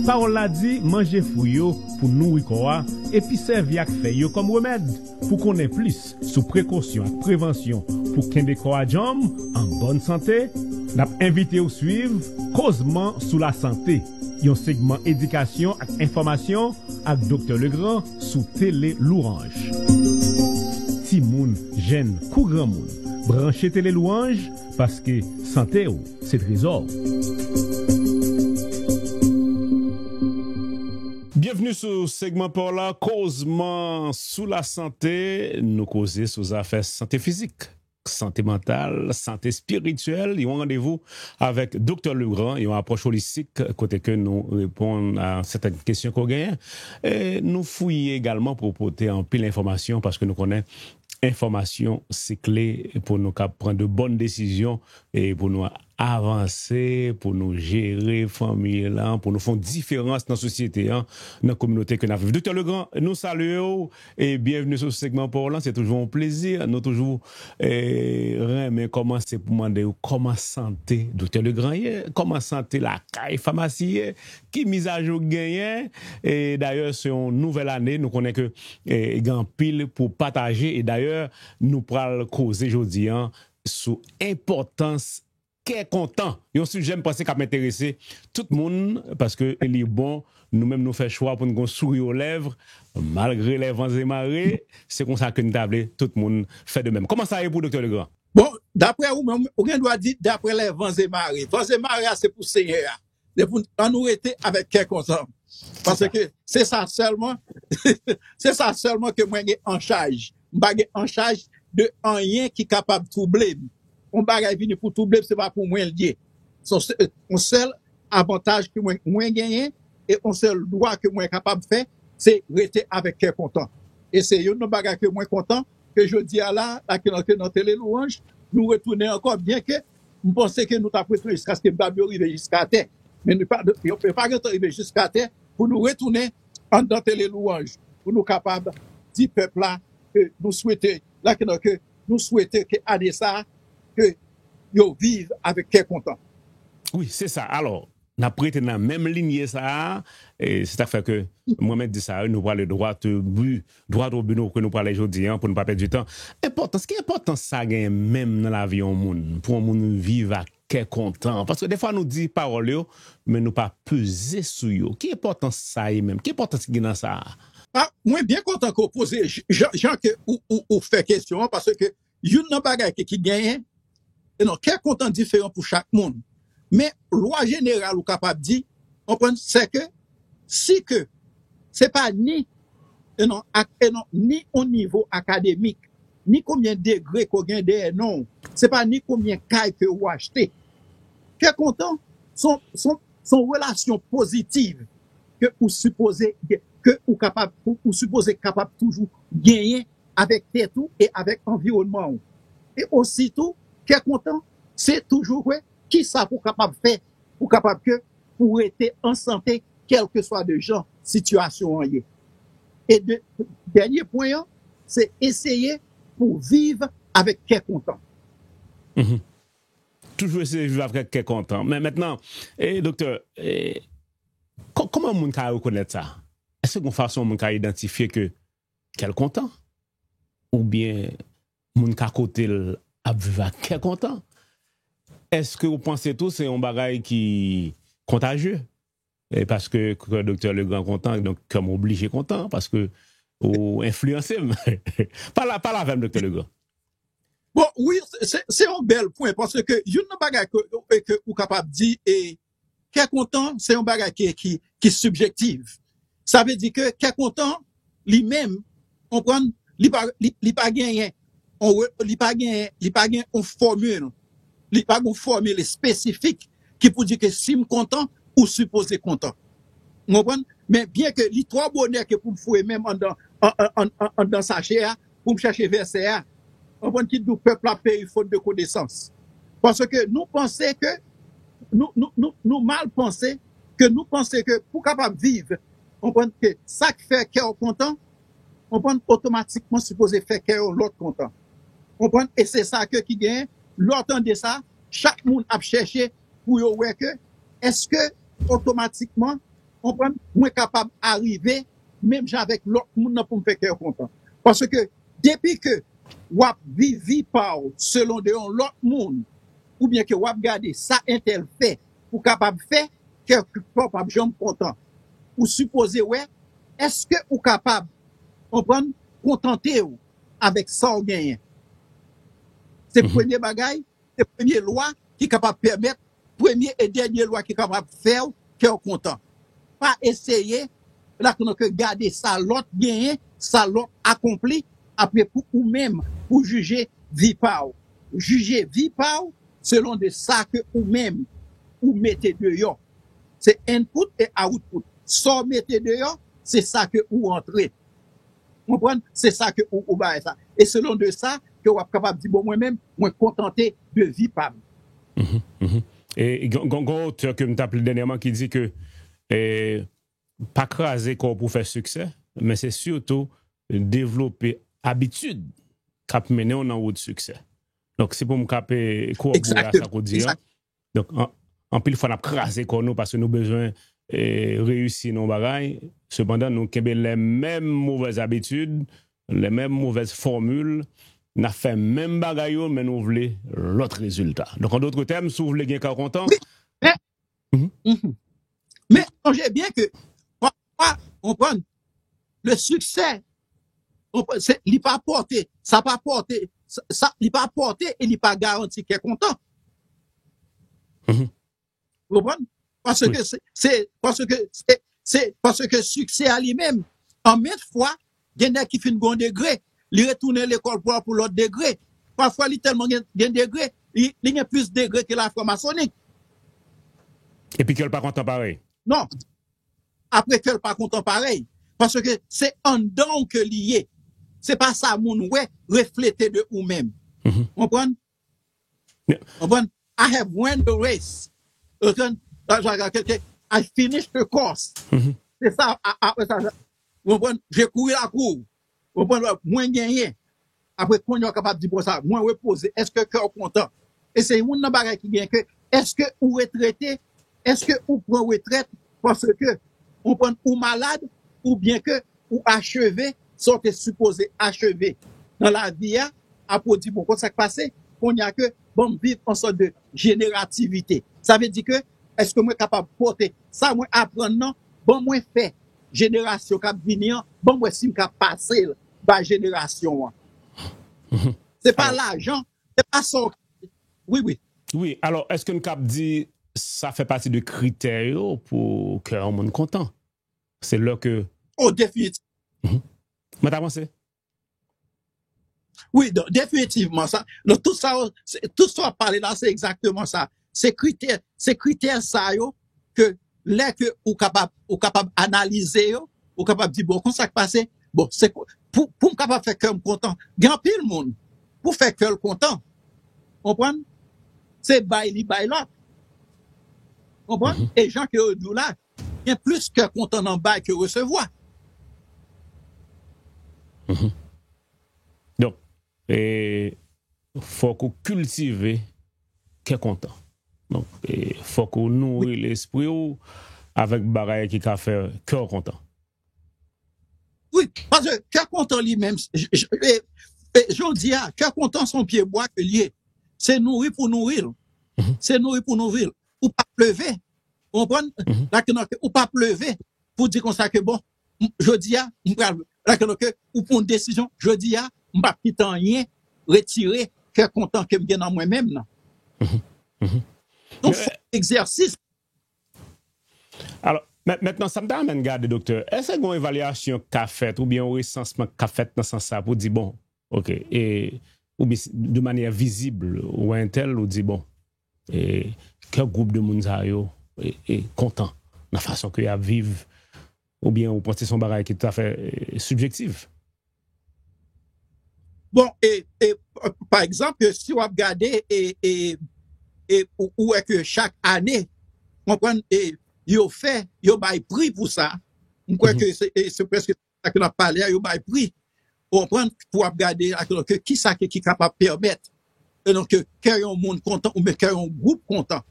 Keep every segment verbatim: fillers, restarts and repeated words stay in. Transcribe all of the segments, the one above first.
Pawòl la di, manje fwi yo pou nouri kò a, epi sèvi ak fèy yo kòm remèd. Pou konnen plis sou prekosyon ak prevansyon pou kenbe kò a djanm, an bòn sante, n ap envite w swiv Kozman sou Lasante, yon segman edikasyon ak enfòmasyon ak Doktè Legrand sou Tele Louange. Timoun, jèn kou granmoun, branche Tele Louange, paske sante w se trezò w. Byenvni sou segman pa w la, Kozman sou Lasante. Nou koze sou zafè sante fizik, sante mantal, sante espirityèl. Yon randevou avèk Doktè Legrand, yon apwòch olistik kote ke nou reponn a sètèn kesyon ke w genyen. E nou fouye egalman pou pote anpil enfòmasyon, paske nou konnen enfòmasyon se kle pou nou kab pran de bòn desizyon e pou nou avanse, pou nou jere fanmi lan, pou nou fè yon diferans nan sosyete an, nan kominote ke n ap viv. Doktè Legrand, nou salye w e byenvni sou segman pa w lan. Se toujou yon plezi. Nou toujou e, renmen kòmanse pou mande w kòman sante Doktè Legrand ye, kòman sante lakay, famasi ye, ki mizajou k genyen. E dayè, se yon nouvèl ane. Nou konnen ke e, gen anpil pou pataje. E dayè, nou pral koze jodi an sou enpòtans kè kontan. Yon sijè m panse k ap enterese tout moun, paske li bon, nou menm nou fè chwa pou n gen yon souri o lèv, malgre lè van zemare, se konsa ke n ta vle tout moun fè de menm. Kòman sa ye pou w, Doktè Legrand? Bon, daprè ou menm, ou gen dwa di, daprè lè van zemare. Van zemare a, se pou Senyè a. Se pou ann nou rete avèk kè kontan. Paske se sa sèlman, se sa sèlman ke mwen gen an chaj. M pa gen an chaj de anyen ki kapab twouble m. Yon bagay vini pou twouble m, se pa pou mwen l ye. Se yon sè-, yon sèl avantaj ke mwen, mwen genyen e yon sèl dwa ke mwen kapab fè, se rete avèk kè kontan. E se youn nan bagay ke mwen kontan ke jodi a la, la ke nan, ke nan Tele Louange, nou retounen ankò, byen ke m panse ke nou t ap retounen jiskaske dam yo rive jiska tè. Men nou pa, yo, yo pa gentan rive jiska tè pou nou retounen anndan Tele Louange, pou nou kapab di pèp la ke nou swete, la ke, ke nou swete ke ane sa a, ke yo viv avèk kè kontan. Wi, se sa. Alò, n ap rete nan menm linye sa a, e se sa k fè ke mwen menm di sa, wi, nou prale droit au but, droit au but nou, ke nou prale jodi an, pou nou pa pèdi tan. Enpòtans, ki enpòtans sa genyen menm nan lavi yon moun, pou yon moun viv ak kè kontan? Paske defwa nou di pawòl yo, men nou pa peze sou yo. Ki enpòtans sa ye menm? Ki enpòtans ki gen nan sa a? A, mwen byen kontan ke w poze j-, jan, jan ke ou, ou, ou fè kesyon an, paske youn nan bagay ke, ki genyen, e non, kè kontan diferan pou chak moun. Men, lwa jeneral ou kapab di, konprann, se ke, si ke, se pa ni, e non, ak, e non, ni on nivo akademik, ni konbyen degre ke w gen dèyè non w, se pa ni konbyen kay ke ou achte. Kè kontan, se on, se on, se on relasyon pozitiv ke ou sipoze, ke ou kapab, ou, ou sipoze kapab toujou genyen avèk tèt ou e avèk anviwònman w. E ositou, kè kontan, se toujou wè kisa pou w kapab fè, pou w kapab ke, pou w rete an sante, kèlkeswa de jan sitiyasyon an ye. E de, dènye pwen an, se eseye pou w viv avèk kè kontan. Mhm. Toujou eseye viv avèk kè kontan. Men mentnan, e, doktè, e, kò-, kòman moun ka rekonèt sa? Èske gen yon fason moun ka idantifye ke kè l kontan? Oubyen moun ka kote l ap viv ak kè kontan? Èske w panse tou se yon bagay ki kontajye? E paske kè Doktè Legrand kontan, donk kè m oblije kontan, paske ou enfliyanse m. Pale, pale avè m, Doktè Legrand. Bon, wi, se, se, se yon bèl pwen, paske youn nan bagay ke, ke ou kapab di, e kè kontan, se yon bagay ki, ki, ki sibjektif. Sa vle di ke kè kontan, li menm, konprann, li pa, li, li pa genyen, on re-, li pa genyen, li pa gen on fòmil, li pa gen on fòmil espesifik ki pou di ke si m kontan, ou sipoze kontan. Ou konprann? Men byen ke li twò bonè ke pou m foure men m anndan, an, an, an, an, anndan sachè a, pou m chèche vèsè a. Konprann ki di w pèp la peri fot de konesans. Paske nou panse ke, nou, nou, nou, nou mal panse, ke nou panse ke pou kapab viv, konprann ke sa k fè kè w kontan, konprann otomatikman sipoze fè kè yon lòt kontan. Konprann? E se sa ke ki genyen, lè w tande sa, chak moun ap chèche pou yo wè ke, èske otomatikman, konprann, mwen kapab arive menm jan avèk lòt moun nan pou m fè kè yo kontan. Paske depi ke w ap viv vi pa w selon de yon lòt moun, oubyen ke w ap gade sa entèl fè pou kapab fè, kè w p ap janm kontan. Ou sipoze wè, èske ou kapab, konprann, kontante w avèk sa w genyen? Se premye bagay, se premye lwa ki kapab pèmèt, premye e dènye lwa ki kapab fè w kè w kontan. Pa eseye, la ke gade sa lòt genyen, sa lòt akonpli, apre pou ou menm, pou jije vi pa w. Jije vi pa w selon de sa ke ou menm, ou mete deyò. Se input e output. Sa w mete deyò, se sa ke ou antre. Konprann? Se sa ke ou, ou bay sa. E selon de sa, ke w ap kapab di, bon, mwen menm, mwen kontante de vi pa m. Mhm, mhm. E gon gon otè ke m t ap li dènyèman ki di ke eh, pa kraze kò w pou fè siksè, men se sitou devlope abitid k ap mennen w nan wout siksè. Donk, si pou m ka pe kowabore a sa k ou di an, donk, an, anpil fwa n ap kraze kò nou paske nou bezwen eh, reyisi nan yon bagay, sepandan nou kenbe lè menm movèz abitid, lè menm movèz fòmil, n ap fè menm bagay yo, men nou vle lòt rezilta. Donk, an dòt tèm, si w vle gen kè w kontan, Men sonje byen ke pafwa, konprann, le siksè, li pa pòte, sa pa pòte, sa, li pa pòte e li pa garanti kè kontan. Konprann? Paske se, se, paske se, se, paske siksè a li menm, an menm fwa, gen nèg ki fin gon degre, li retounen lekòl pou al pou lòt degre. Pafwa, li tèlman gen, gen degre, li, li gen plis degre ke lafranmasonik. Epi ke l pa kontan parèy. Non. Apre ke l pa kontan parèy. Paske se anndan w ke li ye. Se pa sa moun wè reflete de ou menm. Konprann? Konprann? I have won the race. Konprann? I finish the course. Se sa, apre sa, konprann? Je couru la cour. Konprann? Mwen genyen. Apre, kounye a w kapab di, bon, sa, mwen repoze. Èske kè w kontan? E se youn nan bagay ki gen ke, èske ou retrete? Èske ou pran retrèt paske ou konprann ou malad oubyen ke ou acheve sa w te sipoze acheve nan lavi a, apre w di, bon, konn sa k pase, kounye a ke ban m viv yon sòt de jenerativite. Sa vle di ke, èske mwen kapab pote sa mwen aprann nan, ban mwen fè jenerasyon k ap vini an, ban m wè si m ka pase l bay jenerasyon an. Se pa lajan, se pa sa w. Wi, wi. Wi, alò, èske n kab di sa fè pati de kritè yo pou kè yon moun kontan? Se lè ke. Oh, definitivman. Mwen ta panse. Wi, definitivman. Sa, tout sa, tout sa w ap pale la, se egzakteman sa. Se kritè, se kritè sa yo ke lè ke ou kapab, ou kapab analize yo, ou kapab di, bon, konsa k pase, bon, se pou, pou m kapab fè kè m kontan. Gen anpil moun, pou fè kè l kontan, konprann? Se bay li bay lòt. Konprann? E jan ke yo di w la, gen plis kè kontan nan bay ke resevwa. Donk, e, fòk ou kiltive kè kontan. Donk, e, fòk ou nouri lespri w avèk bagay ki ka fè kè w kontan. Wi, paske kè kontan li menm, j- j- e- e jodi a, kè kontan se yon pye bwa ke l ye. Se nouri pou nouri l. Se nouri pou nouri l. Ou p ap leve. Ou konprann? Ou p ap leve pou di konsa ke, bon, jodi a, m pral, ou pran yon desizyon, jodi a, m p ap kite anyen retire kè kontan ke m gen nan mwen menm nan. Yon fòm egzèsis. Alò, mentnan, sa m ta renmen gade, doktè, èske gen yon evalyasyon k ka fèt oubyen yon resansman k ka fèt nan sans sa pou di, bon, oke, e, oubyen de manyè vizib, ou wè entèl, ou di, bon, e, kè gwoup de moun sa yo e, e, kontan nan fason ke y ap viv, oubyen ou panse se yon bagay ki toutafè e, sibjektif? Bon, e, e, pa egzanp, si w ap gade, e, e, e ou, ou wè ke chak ane, konprann, e, yo fè, yo bay pri pou sa. M kwè ke se, e, se prèske sa ke n ap pale a, yo bay pri, konprann, pou ap gade, ke kisa ke ki kapab pèmèt, e donk, ke kè yon moun kontan oubyen kè yon gwoup kontan.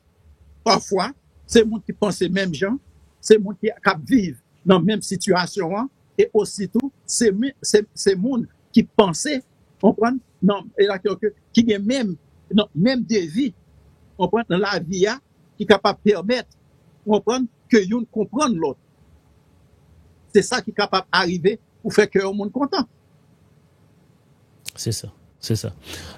Pafwa, se moun ki panse menm jan, se moun ki k ap viv nan menm sitiyasyon an, e osi tou, se, se, se moun ki panse, konprann, nan, e la ki, ki gen menm, nan menm devi, konprann, nan lavi a, ki kapab pèmèt, konprann, ke youn konprann lòt. Se sa ki kapab arive pou fè kè yon moun kontan. Se sa. Se sa.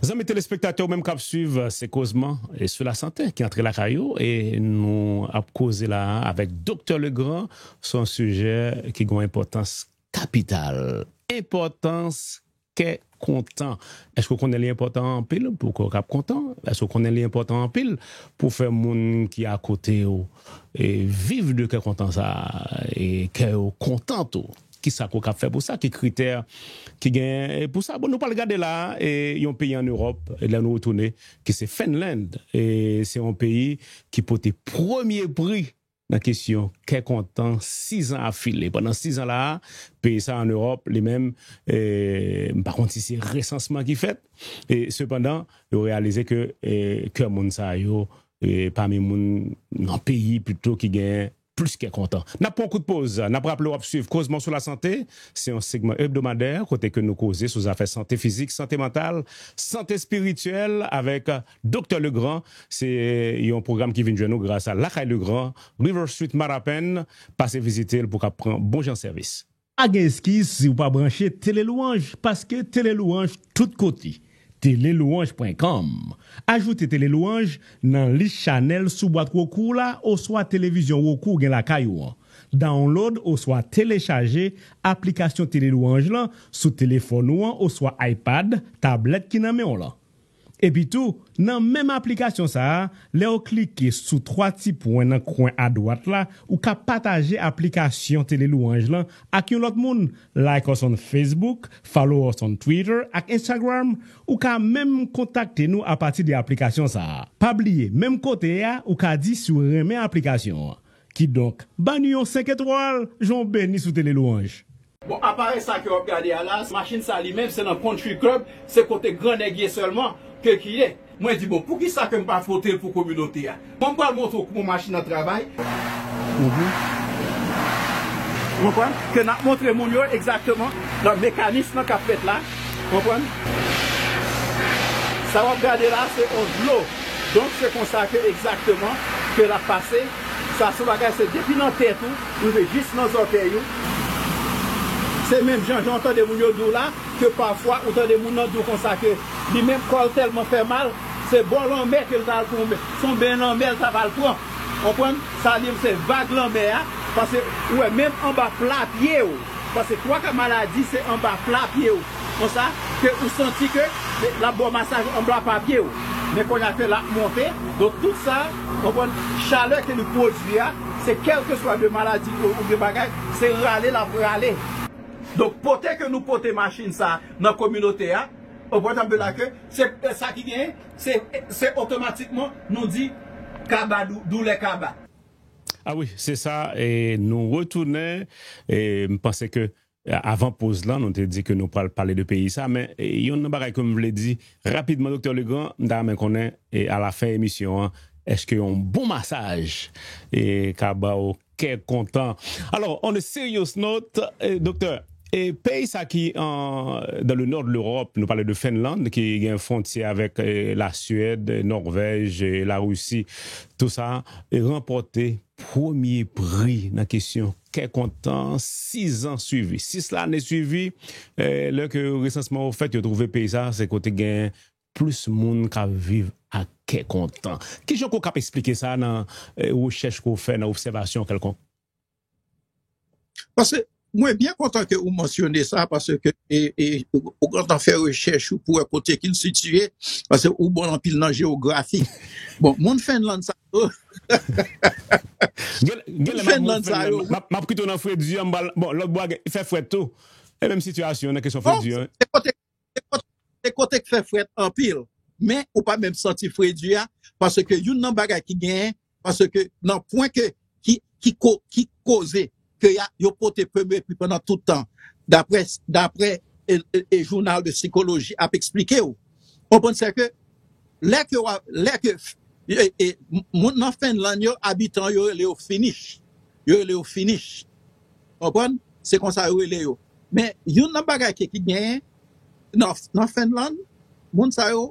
Zanmi telespektatè, ou menm k ap swiv, se Kozman e sou lasante ki antre lakay ou, e nou ap koze la avèk Doktè Legrand sou yon sijè ki gen yon enpòtans kapital. Enpòtans kè kontan. Èske w konnen li enpòtan anpil pou kè w k ap kontan? Èske w konnen li enpòtan anpil pou fè moun ki akote w e viv de kè kontan sa a, e kè yo kontan tou? Kisa ke w kab fè pou sa? Ki kritè ki genyen pou sa? Bon, nou pral gade la a, e, yon peyi ann Ewòp, lè nou retounen, ki se Finland. E se yon peyi ki pote premye pri nan kesyon kè kontan sizan afile. Pandan sizan la a, peyi sa a ann Ewòp, li menm, e, m pa konn si se resansman ki fèt, e sepandan, yo reyalize ke, e, kè moun sa yo, e, pami moun nan peyi pito ki genyen plis kè kontan. N ap pran yon kout poz. N ap raple w ap swiv Kozman sou lasante. Se yon segman ebdomadè kote ke nou koze sou zafè sante fizik, sante mantal, sante espirityèl avèk Doktè Legrand. Se yon pwogram ki vin jwenn nou gras a Lakay Legrand, River Street Marapen. Pase vizite l pou w kab pran bon jan sèvis. Pa gen eskiz si w pa branche Tele Louange, paske Tele Louange tout kote. Tele Louange pwen kòm. Ajoute Tele Louange nan lis chanèl sou bwat Roku w la oswa televizyon Roku w gen lakay ou an. Download oswa telechaje aplikasyon Tele Louange lan sou telefòn ou an oswa iPad, tablèt ki nan men w lan. Epitou, nan menm aplikasyon sa a, lè w klike sou twa ti pwen nan kwen adwat la, ou ka pataje aplikasyon Tele Louange lan ak yon lòt moun. Like us on Facebook, follow us on Twitter ak Instagram. Ou ka menm kontakte nou apati de aplikasyon sa a. Pa bliye, menm kote a, ou ka di si w renmen aplikasyon an. Kidonk, ba nou yon senk etwal, jan w beni sou Tele Louange. Bon, aparèy sa ke w ap gade a la, machin sa li menm, se nan Country Club, se kote gran nèg ye sèlman ke ki ye. Mwen di, bon, poukisa ke m pa pote l pou kominote a? Mwen, m pral montre w kòman machin nan travay. Ou konprann? Ke n ap montre moun yo egzakteman nan mekanis lan k ap fèt la. Ou konprann? Sa w ap gade la, se yon dlo. Donk, se konsa ke egzakteman ke l ap pase. Sa se bagay, se depi nan tèt ou, rive jis nan zòtèy ou. Se menm jan, jan w tande moun yo di w la, ke pafwa ou tande moun nan di w konsa ke li menm kò l tèlman fè mal, se bò lanmè ke l ta al pran, se yon ben lanmè l ta pral pran. Konprann? Sa li menm se vag lanmè a, paske ou wè menm anba pla pye w, paske twa ka maladi se anba pla pye w. Konsa, ke ou santi ke l ap ba w masaj anba pla pye w. Men kounye a ke l ap monte, donk tout sa, konprann, chalè ke li pwodui a, se kèlkeswa de maladi ou, oubyen bagay, se rale l ap rale. Donk pote ke nou pote machin sa nan kominote a, ou konprann, tanbela ke se sa ki genyen, se, se otomatikman nou di kaba, dou, doulè kaba. A wi, se sa, e nou retounen, e m panse ke avan poz lan, nou te di ke nou pral pale de peyi sa, men, e, youn nan bagay ke m vle di rapidman, Doktè Legrand, m ta renmen konnen, e, alafen emisyon an, èske yon bon masaj, e, ka ba w kè kontan? Alò, on a serious note, e, Doktè, e, peyi sa ki an, dans le nord de l'Europe, nou pale de Finland, ki gen fwontyè avèk, e, Laswèd, Nòvèj, e, Larisi, tou sa, e, ranpòte premye pri nan kesyon kè kontan, sizan swivi, sis lane swivi, e, lè ke resansman yo fèt, yo twouve peyi sa, se kote gen plis moun k ap viv ak kè kontan. Kijan ke w kab esplike sa nan, e, rechèch ke w fè, nan obsèvasyon kèlkonk? Paske mwen byen kontan ke ou mansyone sa, paske, e, e, ou, ou gentan fè rechèch ou pou wè kote ke l sitiye, paske ou bon anpil nan jewografi. Bon, moun Fenlann sa yo, Gen, gen lè m ap, moun Fenlann sa yo, m ap, m ap kite w nan fredi an, m pral, bon, lòt bò a gen, fè frèt tou. E menm sitiyasyon nan kesyon fredi an. Se kote, se kote, se kote k fè frèt anpil. Men ou pa menm santi fredi a, paske youn nan bagay ki genyen, paske nan pwen ke, ki, ki, ko, ki koze ke y a, yo pote premye pri pandan tout tan, daprè, daprè, e, e, e jounal de sikoloji ap eksplike w. Konprann, se ke lè ke w a, lè ke, e, e, moun nan Fenlann yo, abitan yo rele yo Finnish. yo rele yo finish. Konprann? Se konsa yo rele yo. Men, youn nan bagay ke ki genyen nan, nan Fenlann, moun sa yo,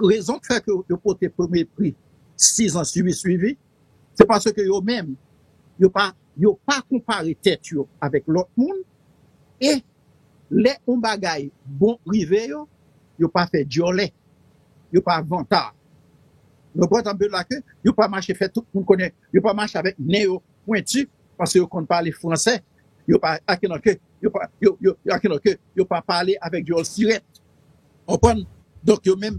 rezon k fè ke yo pote premye pri sizan swivi swivi, se paske yo menm, yo pa, yo pa konpare tèt yo avèk lòt moun, e lè yon bagay bon rive yo, yo pa fè dyòlè, yo pa vantard. Yo pa tanbe la ke yo pa mache fè tout moun konnen, yo pa mache avèk nen yo pwenti, paske yo konn pale fransè, yo pa, akenan ke, yo pa, yo, yo, akenan ke, yo pa pale avèk dyòl sirèt. Konprann? Donk, yo menm,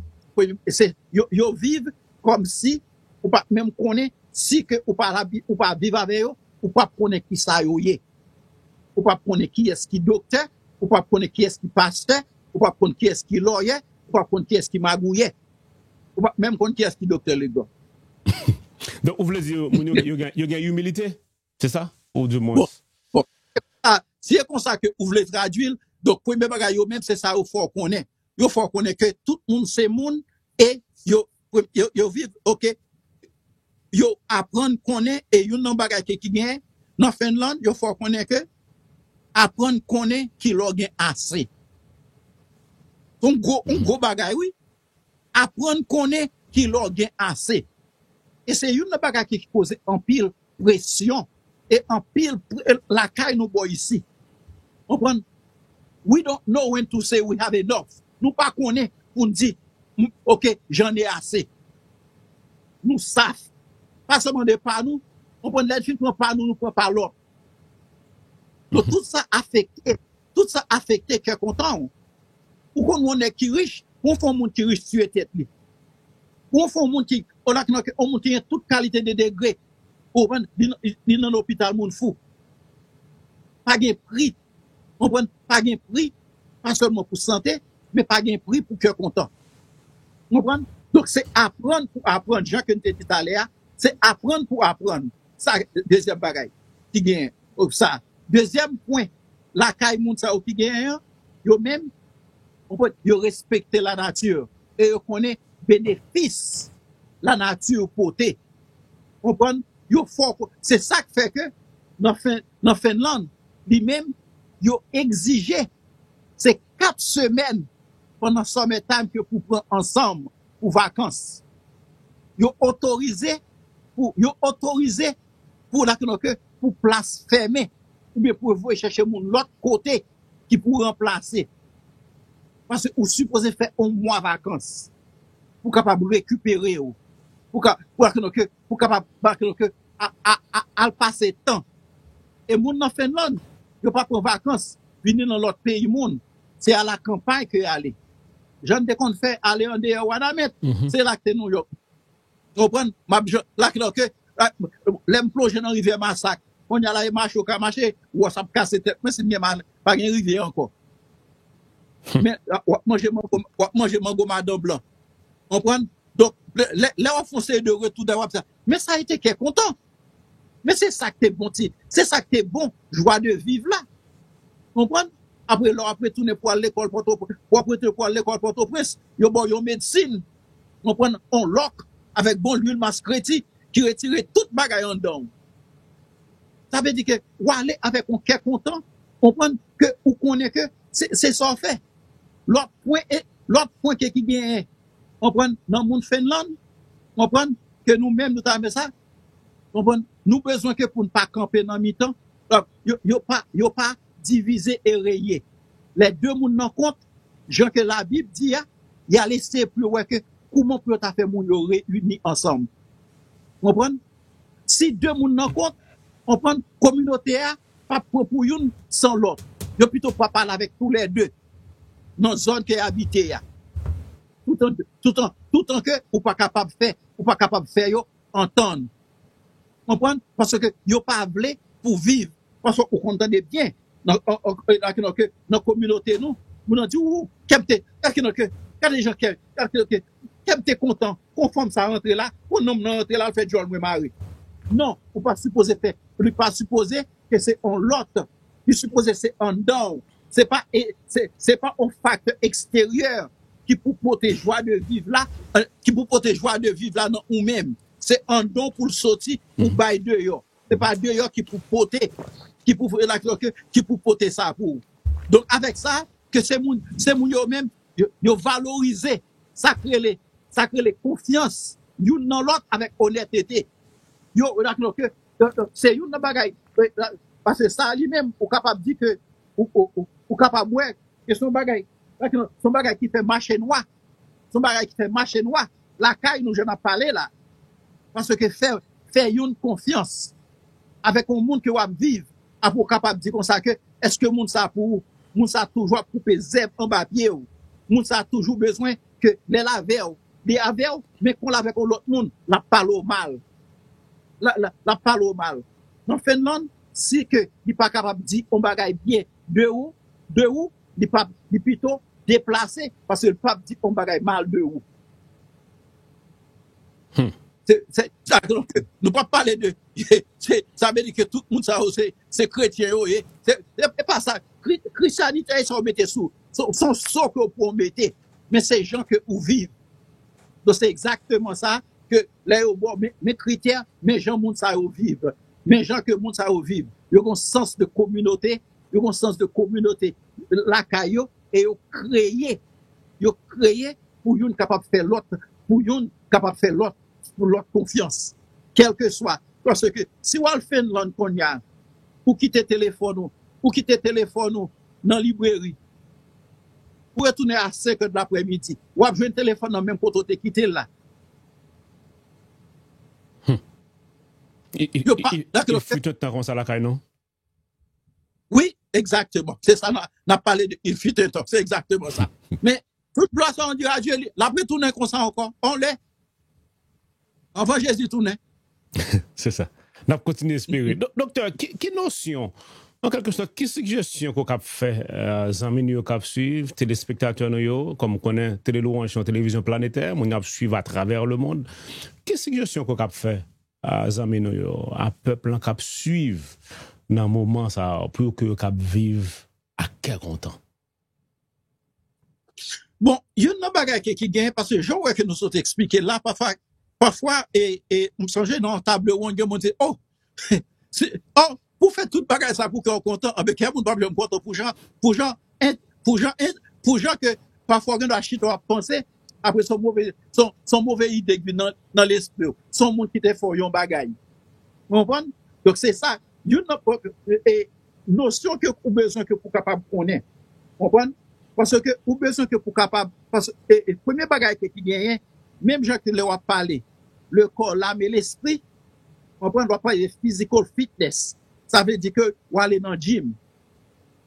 se, yo, yo viv kòmsi ou pa menm konnen, si ke ou pa la, ou pa viv avè yo, ou pa konnen ki sa yo ye. Ou pa konnen kiyès ki doktè, ou pa konnen kiyès ki pastè, ou pa konnen kiyès ki lòyè, ou pa konnen kiyès ki magouyè. Ou pa menm konnen kiyès ki doktè Legrand. Donk, ou vle di yo, moun yo, yo gen, yo gen imilite? Se sa? Ou di Bon, mwens? bon. Ah, si e konsa ke ou vle tradui l, donk premye bagay yo menm, se sa yo fè w konnen. Yo fè w konnen ke tout moun se moun e yo, yo, yo viv, oke, yo aprann konnen, e youn nan bagay ke ki gen nan Fenlann, yo fè w konnen ke aprann konnen kilè w gen ase. Yon gwo, yon gwo bagay, wi. Aprann konnen kilè w gen ase. E se youn nan bagay ki poze anpil presyon e anpil pre- lakay nou bò isi. Konprann? We don't know when to say we have enough. Nou pa konnen pou n di, "M- oke, j'en ai assez." Nou saf. Pa sèlman de pa nou, konprann, lè n fin pran pa nou, nou pran pa lòt. Donk, tout sa afekte, tout sa afekte kè kontan w. Ou konn yon nèg ki rich, ou fè yon moun ki rich tiye tèt li. Ou fè yon moun ki, ou la ki nan, yon moun ki gen tout kalite de degre. Ou konprann? Li, li, li nan lopital moun fou. Pa gen pri. Konprann? Pa gen pri. Pa sèlman pou sante, men pa gen pri pou kè kontan. Konprann? Donk, se aprann pou aprann. Jan ke n te di talè a, se aprann pou aprann. Sa, dezyèm bagay ki gen, o, sa. Dezyèm pwen, lakay moun sa yo ki genyen an, yo menm, konprann, yo respekte lanati e yo konnen benefis lanati pote. Konprann? Yo fò, se sa k fè ke nan, fen, nan Fenlann, li menm, yo egzije se kat semèn pandan summer time ke pou pran ansanm pou vakans. Yo otorize pou, yo otorize pou la ke pou plas fèmen oubyen pou voye chèche moun lòt kote ki pou ranplase. Paske ou sipoze fè yon mwa vakans pou kapab rekipere w. Pou, ka, pou, la ke, pou kapab, la ke, a, a, a, al pase tan. E moun nan Fenlann, yo pa pran vakans, vini nan lòt peyi moun. Se a la kanpay ke y ale. Jan n te konn fè ale andeyè Wanament, se la k te Nouyòk. Ou konprann? M ap jan, la k, la ke, lè m plonje nan rivyè Masak, kounye a la e mache ou ka mache, wòs ap kase tèt mwen si m gen mal, pa gen rivyè ankò. Men, w ap manje mango, w ap manje mango madan blan. Konprann? Donk, lè, lè, lè w ap fè yon seri de retou dè w ap sa. Men sa e te kè kontan. Men se sa k te bon ti, se sa k te bon, jwa de viv la. Konprann? Apre lè w ap retounen pou al lekòl Pòtoprens, w ap retounen pou al lekòl Pòtoprens, yo ba w yon medsin, konprann, yon lòk avèk bon lwil maskreti ki retire tout bagay anndan w. Sa vle di ke w ale avèk yon kè kontan, konprann, ke ou konnen ke se, se sa w fè. Lòt pwen, e, lòt pwen ke ki genyen, konprann, nan moun Fenlann, konprann, ke nou menm nou ta renmen sa, konprann, nou bezwen ke pou n pa kanpe nan mitan, yo, yo pa, yo pa divize e reye. Lè de moun nan kont, jan ke Labib di a, y al eseye pou yo wè ke kouman pou yo ta fè moun yo reyini ansanm. Konprann? Si de moun nan kont, konprann, kominote a p ap pran pou youn san lòt. Yo pito pral pale avèk toulède nan zòn ke y abite a. Toutan, toutan, toutan ke ou pa kapab fè, ou pa kapab fè yo antann. Konprann? Paske yo pa vle pou viv. Paske ou konn tande byen nan, nan, nan, nan, nan kominote nou, moun nan di, ou, kè m te, gade jan kè, gade jan kè, gade jan kè, kè m te kontan, kon fanm sa rantre la, kon nonm nan rantre la, l fè djòl mwen mare. Non, ou pa sipoze fè, li pa sipoze ke se yon lòt, li sipoze se anndan w. Se pa, e, se, se pa yon faktè eksteryè ki pou pote jwa de viv la, e, ki pou pote jwa de viv la nan ou menm. Se anndan w pou l soti, pou bay deyò. Se pa deyò ki pou pote, ki pou, ki pou pote sa pou ou. Donk, avèk sa, ke se moun, se moun yo menm, yo, yo valorize sa k rele, sa k rele konfyans youn nan lòt avèk onètete. Yo, yo dakò ke, ke, ke se youn nan bagay, paske sa li menm, ou kapab di ke, ou, ou, ou, ou kapab wè ke se yon bagay, se yon bagay ki fè mache nwa. Se yon bagay ki fè mache nwa lakay nou jan n ap pale la. Paske fè, fè youn konfyans avèk yon moun ke w ap viv, apre w kapab di konsa ke, èske moun sa pou ou? Moun sa toujou ap koupe zèb anba pye w. Moun sa toujou bezwen ke lè l avè w, li avè w, men kon l avèk yon lòt moun, l ap pale w mal. L, l, l ap pale w mal. Nan Finland, si ke li pa kapab di yon bagay byen de ou, de ou, li p ap, li pito deplase, paske l p ap di yon bagay mal de ou. Hmm. Se, se, sa, donk, nou p ap pale de, se, sa vle di ke tout moun sa yo, se, se kretyen yo ye. Se, se, se pa sa. Kri-, Kristyanite, sa yo mete sou, se, se yon so ke w pou mete. Men se jan ke ou viv. Donk, se egzakteman sa ke lè yo ba w, men, men kritè, men jan moun sa yo viv. Men jan ke moun sa yo viv. Yo gen sans de kominote, yo gen sans de kominote lakay yo, e yo kreye, yo kreye pou youn kapab fè lòt, pou youn kapab fè lòt, pou lòt konfyans. Kèlkeswa. Paske si w al Finland kounye a, ou kite telefòn ou, ou kite telefòn ou nan libreri, ou retounen a senk è de laprèmidi, w ap jwenn telefòn nan menm kote w te kite l la. Hmm. Il, il, il, il fut un temps konsa lakay nou. Wi, egzakteman. Se sa, n a, n ap pale de il fut un temps. Se egzakteman sa. Men, tout glwa sa, on dira Dieu, li, l ap retounen konsa ankò. On lè. Anvan Jezi tounen. Se sa. N ap kontinye espere. Dok-, doktè, ki, ki nosyon, an kèlke sòt, ki sijesyon ke w kab fè, euh, zanmi nou yo k ap swiv, telespektatè nou yo, kòm ou konnen Tele Louange se yon televizyon planetè, moun yo ap swiv atravè lemonn. Ki sijesyon ke w kab fè a zanmi nou yo, a pèp lan k ap swiv nan moman sa a, pou yo ke yo kab viv ak kè kontan? Bon, youn nan bagay ke, ki genyen, paske jan w wè ke nou sot eksplike la, pafwa, pafwa, e, e, m sonje nan table ronde, gen moun di, oh, se, oh, pou fè tout bagay sa pou kè w kontan, anben kè moun p ap janm kontan pou jan, pou jan, en, pou jan, en, pou jan ke pafwa w gen dwa chita w ap panse, apre se yon move, se yon, se yon move ide ki vin nan, nan lespri w. Se yon moun ki te fè w yon bagay. Ou konprann? Donk se sa, youn nan, e, nosyon ke ou bezwen ke pou kapab konnen. Konprann? Paske ou bezwen ke pou kapab, paske, e, e, premye bagay ke ki genyen, menm jan ke lè w ap pale, le corps, l'âme et l'esprit, konprann, w ap pale de physical fitness. Sa vle di ke w ale nan gym.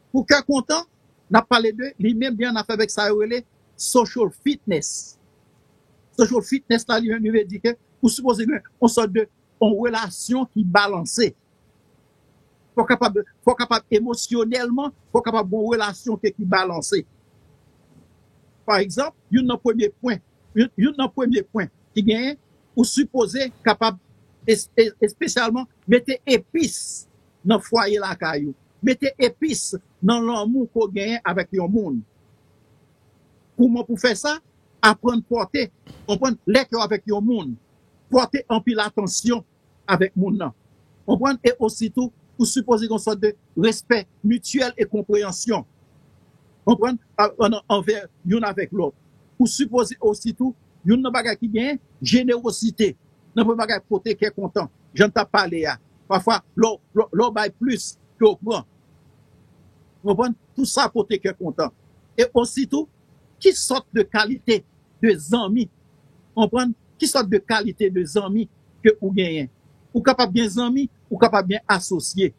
Pou kè kontan, n ap pale de, li menm li an afè avèk sa yo rele social fitness. Social fitness la, li menm, li vle di ke ou sipoze gen yon sòt de, yon relasyon ki balanse. Fò w kapab, fò w kapab emosyonèlman, fò w kapab gen yon relasyon ke ki balanse. Pa egzanp, youn nan premye pwen, youn, youn nan premye pwen ki genyen, ou sipoze kapab es-, e-, espesyalman mete epis nan fwaye lakay ou. Mete epis nan lanmou ke w genyen avèk yon moun. Kouman pou fè sa? Aprann pòte, konprann, lè ke w avèk yon moun, pòte anpil atansyon avèk moun nan. Konprann? E ositou, ou sipoze gen yon sòt de respè mityèl e konpreyansyon. Konprann? A, an, anvè youn avèk lòt. Ou sipoze ositou, youn nan bagay ki genyen, jenerozite. Nan premye bagay, pote kè kontan. Jan n t ap pale a. Pafwa, lè w, lè w, lè w bay plis ke w pran. Konprann? Tout sa pote kè kontan. E ositou, ki sòt de kalite de zanmi? Konprann? Ki sòt de kalite de zanmi ke ou genyen? Ou kapab gen zanmi, ou kapab gen asosye.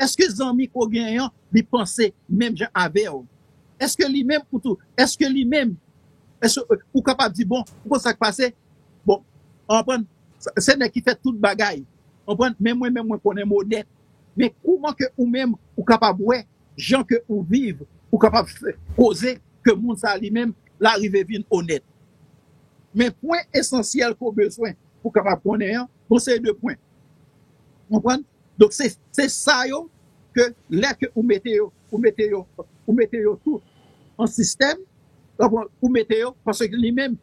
Èske zanmi ke w genyen an, li panse menm jan avè w? Èske li menm ou tou, èske li menm, èske, euh, ou kapab di, bon, ou konn sa k pase? Bon, konprann? Se, se nèg ki fè tout bagay. Konprann? Men mwen, men mwen konnen m onèt. Men kouman ke ou menm, ou kapab wè, jan ke ou viv, ou kapab fè, koze ke moun sa li menm, l a rive vin onèt. Men pwen esansyèl ke w bezwen pou kapab konnen an, bon, se de pwen. Konprann? Donk, se, se sa yo ke lè ke ou mete yo, ou mete yo, ou mete yo tout an sistèm, ou mete yo, paske li menm,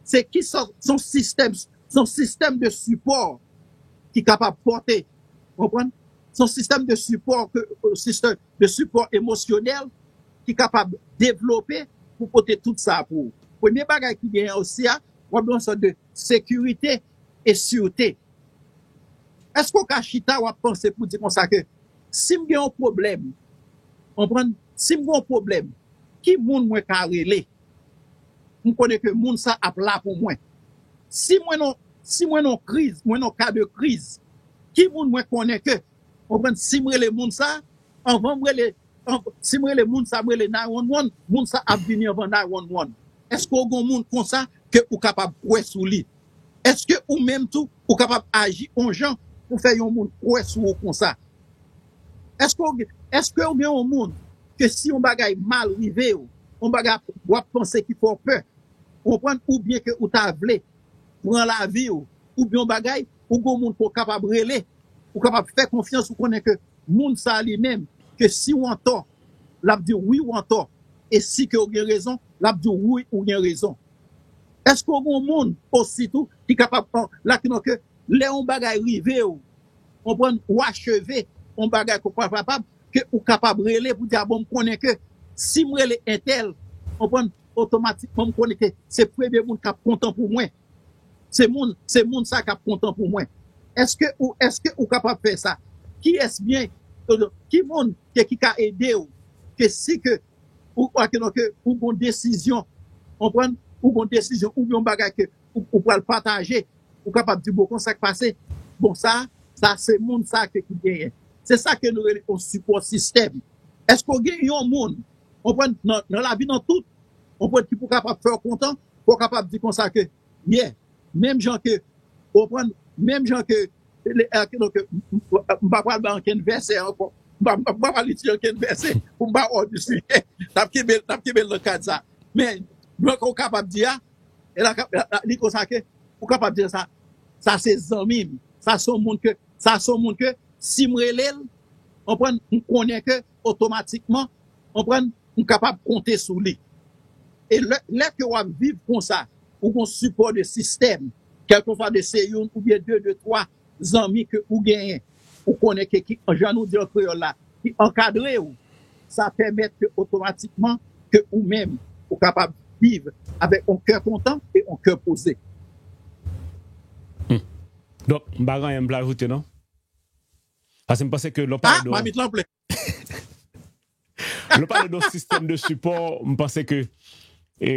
se ki sa, se yon sistèm, se yon sistèm de sipò ki kapab pòte Konprann? Se yon sistèm de sipò, ke, sistèm de sipò emosyonèl ki kapab devlope pou pote tout sa pou ou. Premye bagay ki genyen osi a, w ap gen yon sòt de sekirite e sirte. Èske w ka chita, w ap panse pou di konsa ke si m gen yon pwoblèm, konprann? Si m gen yon pwoblèm, ki moun mwen ka rele? M konnen ke moun sa ap la pou mwen. Si mwen nan, si mwen nan kriz, mwen nan ka de kriz, ki moun mwen konnen ke, konprann, si m rele moun sa, anvan m rele, an, si m rele moun sa, m rele nine one one, moun sa ap vini anvan nine one one. Èske w gen moun konsa ke ou kapab kwè sou li? Èske ou menm tou, ou kapab aji yon jan pou fè yon moun kwè sou ou konsa? Èske w, èske w gen yon moun ke si yon bagay mal rive w, yon bagay w ap panse ki fè w pè, konprann, oubyen ke ou ta vle pran lavi w, oubyen yon bagay, ou gen yon moun ke w kapab rele, ou kapab fè konfyans, ou konnen ke moun sa li menm, ke si w antò, l ap di w wi w antò, e si ke w gen rezon, l ap di w wi ou gen rezon. Èske w gen yon moun osi tou ki kapab, an, la ki non ke lè yon bagay rive w, konprann, ou acheve yon bagay ke w pa kapab, ke ou kapab rele pou di, a bon, m konnen ke si m rele entèl, konprann, otomatikman m konnen ke se premye moun k ap kontan pou mwen. Se moun, se moun sa k ap kontan pou mwen. Èske ou, èske ou kapab fè sa? Kiyès byen, ki moun ke ki ka ede w? Ke si ke ou, ou, ke, ke ou gon desizyon, konprann? Ou gon desizyon, ou gon bagay ke ou, ou pral pataje, ou kapab di, bon, konsa k pase, bon, sa, sa se moun sa ke ki genyen. Se sa ke nou rele yon sipò sistèm. Èske w gen yon moun, konprann, nan, nan lavi nan tout, konprann, ki pou kapab fè w kontan, pou w kapab di konsa ke, yeah, menm jan ke, konprann, menm jan ke, le, eh, ke, donk, m, m, m pa pral bay ankenn vèsè ankò. M pa, m pa pral itilize ankenn vèsè pou m pa hors du sujet. N ap kenbe, n ap kenbe l nan kad sa. Men, jan ke w kapab di a, e la, la, li konsa ke, ou kapab di sa, sa se zanmi m, sa se yon moun ke, sa se yon moun ke, si m rele l, konprann, m konnen ke, otomatikman, konprann, m kapab konte sou li. E lè, lè ke w ap viv konsa, ou gon sipò de sistèm, kèlkeswa de se youn oubyen de, de twa zanmi ke ou genyen, ou konnen ke ki, jan nou di an kreyòl la, ki ankadre w, sa pèmèt ke otomatikman ke ou menm, ou kapab viv avèk yon kè kontan e yon kè poze. Hmm. Donk, m pa gen anyen m vle ajoute, non? Paske m panse ke lè w pale de... Ah, mamit lan plen. Lè w pale de yon sistèm de sipò, m panse ke, e,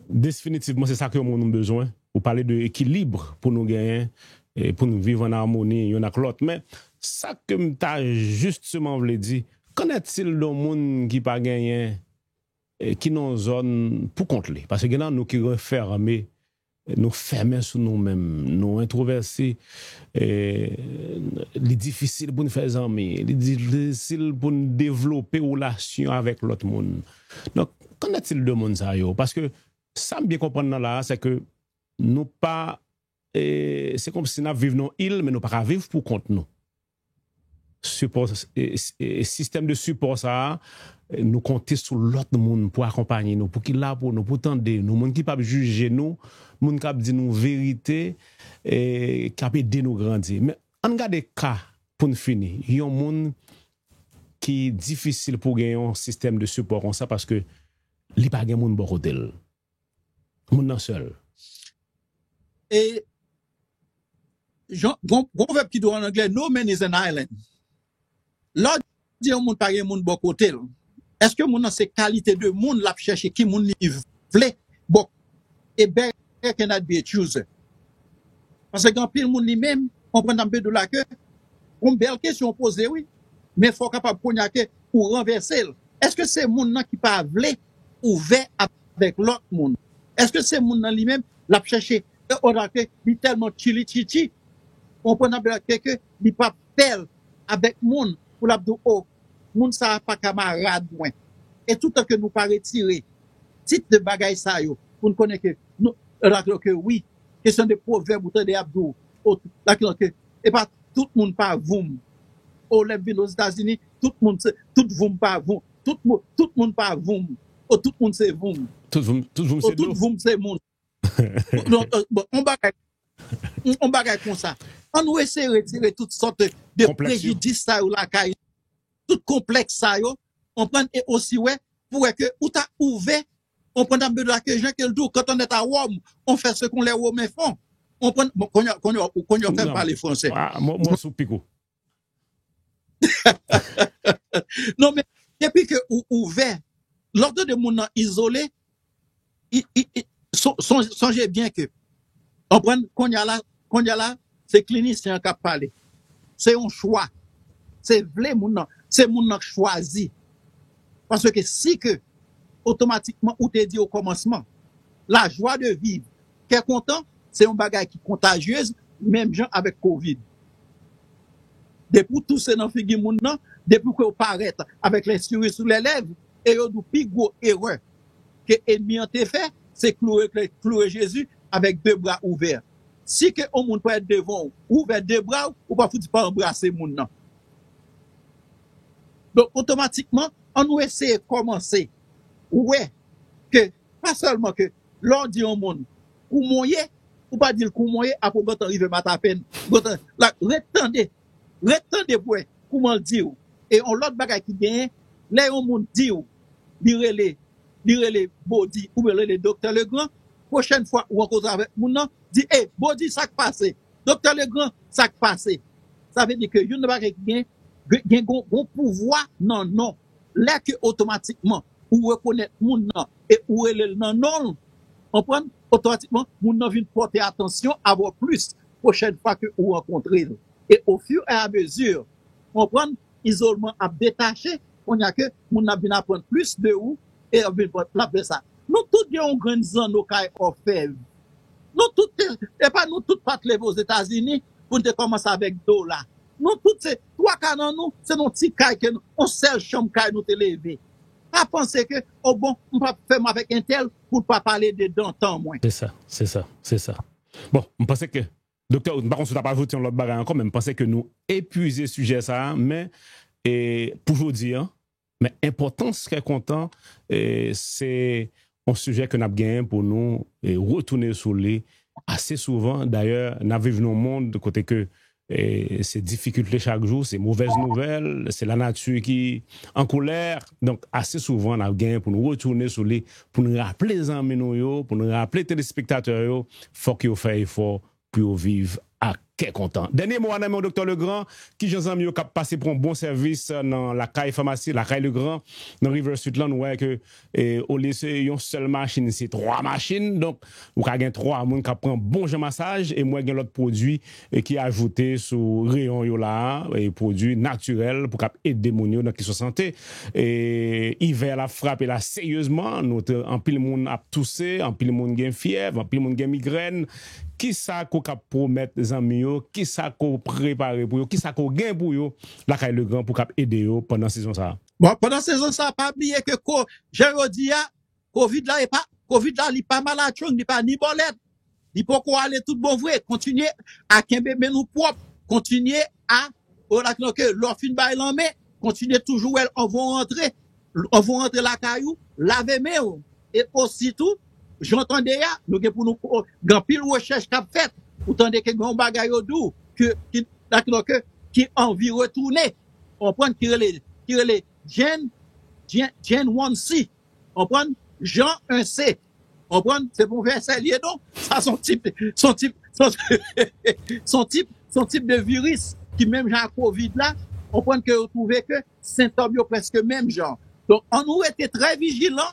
definitivman, se sa ke yon moun bezwen. Ou pale de ekilib pou nou genyen, e, pou nou viv an amoni youn ak lòt. Men, sa ke m ta jisteman vle di, qu'en est-il de yon moun ki pa genyen, e, ki nan yon zòn pou kont li? Paske gen nan nou ki renfème, nou fèmen sou nou menm, nou entwovèse, e, li difisil pou n fè zanmi, li difisil pou n devlope relasyon avèk lòt moun. Donk, qu'en est-il de moun sa yo? Paske sa m byen konprann nan la a, se ke nou pa, e, se kòmsi n ap viv nan yon il, men nou pa ka viv pou kont nou. Sipò, e, e, sistèm de sipò sa a, e, nou konte sou lòt moun pou akonpaye nou, pou ki la pou nou, pou tande nou, moun ki p ap jije nou, moun k ap di nou verite, e, k ap ede nou grandi. Men, ann gade ka pou n fini. Yon moun ki difisil pou gen yon sistèm de sipò konsa paske li pa gen moun bò kote l. Moun nan sèl. E jan, gon, gon vèb ki di w an anglè, "No man is an island." Lè w di yon moun pa gen moun bò kote l, èske moun nan se kalite de moun l ap chèche, ki moun li vle bò? E beggars cannot be a chooser. Paske gen anpil moun li menm, konprann nan bedou la ke, yon bèl kesyon w poze, wi. Men fò w kapab kounye a ke ou ranvèse l. Èske se moun nan ki pa vle ouvè avèk lòt moun? Èske se moun nan li menm, l ap chèche, e, oda ke li tèlman chili chichi, konprann nan bedou la ke, ke li pa pè l avèk moun, pou l ap di, o, moun sa a pa kamarad mwen. E toutan ke nou pa retire tit de bagay sa yo, pou n konnen ke nou, la ke wi, kesyon de pwovèb ou tande y ap di w, o, la ke, e pa tout moun pa voum. O, lè m vin Ozetazini, tout moun se, tout voum pa voum. Tout, mou- tout moun pa voum. O, tout moun se voum. Tout voum, tout voum se dlo. O, tout voum se moun. Bon, bon, bon, on bagay, on bagay konsa. Ann nou eseye retire tout sòt de prejidis sa yo lakay, tout konplèks sa yo, konprann, e osi wè, pou wè ke ou ta ouvè, konprann, tankou Bibla ke jan ke l di w, quand on est à Rome, on fait ce qu'on les Romains font. Konprann, bon, kounye a, kounye a, kounye a fè m pale fransè. Mwen sou pik ou. Non, men, depi ke ou ouvè, lè w tande moun nan izole, sonje byen ke, konprann, kounye a la, kounye a la, se klinisyen an k ap pale. Se yon chwa. Se vle moun nan, se moun nan k chwazi. Paske si ke otomatikman ou te di o kòmansman, la joie de vivre, kè kontan, se yon bagay ki kontajyez, menm jan avèk kovid. Depi w touse nan figi moun nan, depi ke w parèt avèk le sourire sur les lèvres, e yo di w pi gwo erè ke ènmi an te fè, se kloure, kloure Jezi avèk de bra ouvè. Si ke yon moun parèt devan w, ou ouvè de bra w, ou pa fouti pa anbrase moun nan. Donk, otomatikman, ann nou eseye kòmanse wè ke, pa sèlman ke lè w di yon moun, kouman w ye, ou pa di l kouman w ye, apre w gentan rive matapenn, gentan, la, ret tande, ret tande pou wè kouman l di w. E yon lòt bagay ki genyen, lè yon moun di w, li rele, li rele Bodi, oubyen rele Doktè Legrand, pwochèn fwa ou rankontre avèk moun nan, di, e, Bodi, sa k pase? Doktè Legrand, sa k pase? Sa vle di ke youn nan bagay ki gen, gen, gen gon, gon pouvwa nan non. Lè ke otomatikman ou rekonèt moun nan e ou rele l nan non l, konprann, otomatikman, moun nan vin pòte atansyon avè w plis pwochèn fwa ke ou rankontre l. E au fur et à mesure, konprann, izolman ap detache, kounye a ke moun nan ap vin aprann plis de ou e ap vin pòt, l ap fè sa. Nou tout gen yon grenn zanno kay òfèv. Nou tout te, e pa nou tout pa t leve Ozetazini pou n te kòmanse avèk dola. Nou tout se, twa ka nan nou, se nan ti kay ke nou, yon sèl chanm kay nou te leve. Pa panse ke, o bon, m p ap fè m avèk entèl pou l pa pale de dantan mwen. Se sa, se sa, se sa. Bon, m panse ke, doktè, m pa konn si w t ap ajoute yon lòt bagay ankò, men m panse ke nou epuize sijè sa a, men, e, pou jodi a, men enpòtans kè kontan, e, se yon sijè ke n ap genyen pou nou, e, retounen sou li ase souvan. Dayè, n ap viv nan yon mond kote ke, e, se difikilte chak jou, se movèz nouvèl, se lanati ki an kolè. Donk, ase souvan, n ap genyen pou nou retounen sou li, pou n raple zanmi nou yo, pou n raple telespektatè yo, fòk yo fè efò pou yo viv ak kè kontan. Dènye mo a nan men w, Doktè Legrand, kijan zanmi yo k ap pase pran bon sèvis nan Lakay Famasi, Lakay Legrand, nan River Street lan, nou wè ke, e, olye se yon sèl machin, se twa machin. Donk, ou ka gen twa moun k ap pran bon jan masaj, e m wè gen lòt pwodui, e, ki ajoute sou reyon yo la a, e, pwodui natirèl pou k ap ede moun yo nan kesyon sante. E, ivè la ap frape la seryezman, nou te, anpil moun ap touse, anpil moun gen fyèv, anpil moun gen migrèn. Kisa ke w ka pwomèt zanmi yo? Kisa ke w prepare pou yo? Kisa ke w gen pou yo lakay Legrand pou k ap ede yo pandan sezon sa a? Bon, pandan sezon sa a, pa bliye ke ko, jan yo di a, kovid la, e pa, kovid la, li pa malatchong, li pa ni bòlèt. Li poko ale tout bon vre. Kontinye a kenbe men nou pwòp. Kontinye a, o la, ke lè w fin bay lanmen, kontinye toujou wè l anvan w rantre, anvan w rantre lakay ou, lave men w. E ositou, jan w tande a, nou gen pou nou, gen anpil rechèch k ap fèt. Ou tande ke gen yon bagay yo di w, ke, ki, la, ke, ki anvi retounen. Konprann, ki rele, ki rele Gen, Gen, Gen one C. Konprann? Jan un C. Konprann? Se pa yon vèsè l ye, non. Sa se yon tip, se yon tip, se yon, se yon tip, se yon tip de viris ki menm jan ak kovid la. Konprann ke yo twouve ke sentòm yo prèske menm jan. Donk, ann nou rete trè vijilan.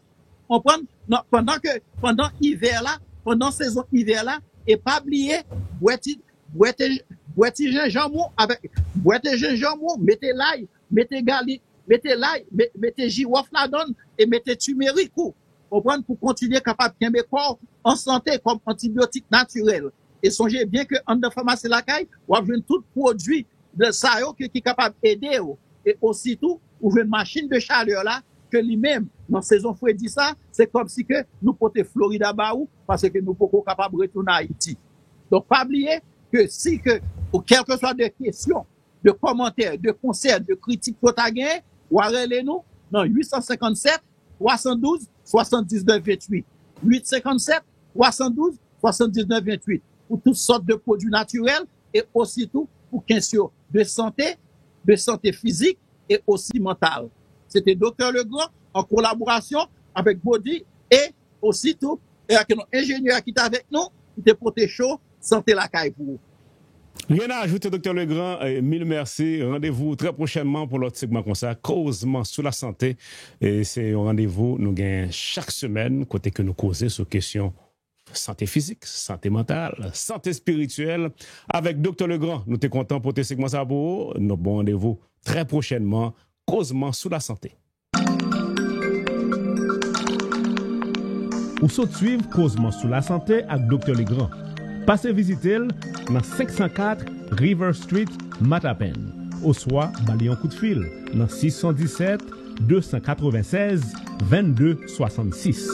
Konprann? Nan, pandan ke, pandan ivè la, pandan sezon ivè la, e pa bliye, bwè ti, bwè te, bwè ti jenjanm ou avèk, bwè te jenjanm ou, mete lay, mete galik, mete lay, me-, mete jiwòf ladan l e mete timerik ou. Konprann? Pou kontinye kapab kenbe kò w an sante kòm antibyotik natirèl. E sonje byen ke anndan famasi lakay, w ap jwenn tout pwodui de sa yo ke, ki kapab ede w. E ositou, ou jwenn machin de chalè la, ke li menm, nan sezon fredi sa, se kòmsi ke nou pote Florida ba ou, paske nou poko kapab retounen Ayiti. Donk, pa bliye ke si ke, ou kèlkeswa de kesyon, de kòmantè, de konsèy, de kritik ke w ta genyen, w a rele nou nan uit san senkannsèt, twa san douz, swasanndiznèf ventuit. Uit san senkannsèt, twa san douz, swasanndiznèf ventuit. Pou tout sòt de pwodui natirèl e ositou pou kesyon de sante, de sante fizik e osi mantal. Se te Doktè Legrand, an kolaborasyon avèk Body e osi tou, e ak yon enjenyè ki t avèk nou, ki te pote cho sante lakay pou ou. Rien à ajouter, Doktè Legrand. Eh, mille merci. Rendez-vous très prochainement pour l'autre segment konsa. Kozman sou la santé. E se yon randevou nou gen chak semèn kote ke nou koze sou kesyon sante fizik, sante mantal, sante espirityèl. Avèk Doktè Legrand, nou te kontan pote segman sa pou ou. Nou bon randevou très prochainement. Kozman sou la santé. Ou sot swiv Kozman sou la santé ak Doktè Legrand. Pase vizite l nan senk san kat River Street, Matapen, oswa ba li yon kout fil nan sis san disèt, de san katrevennsèz, vennde swasannsis.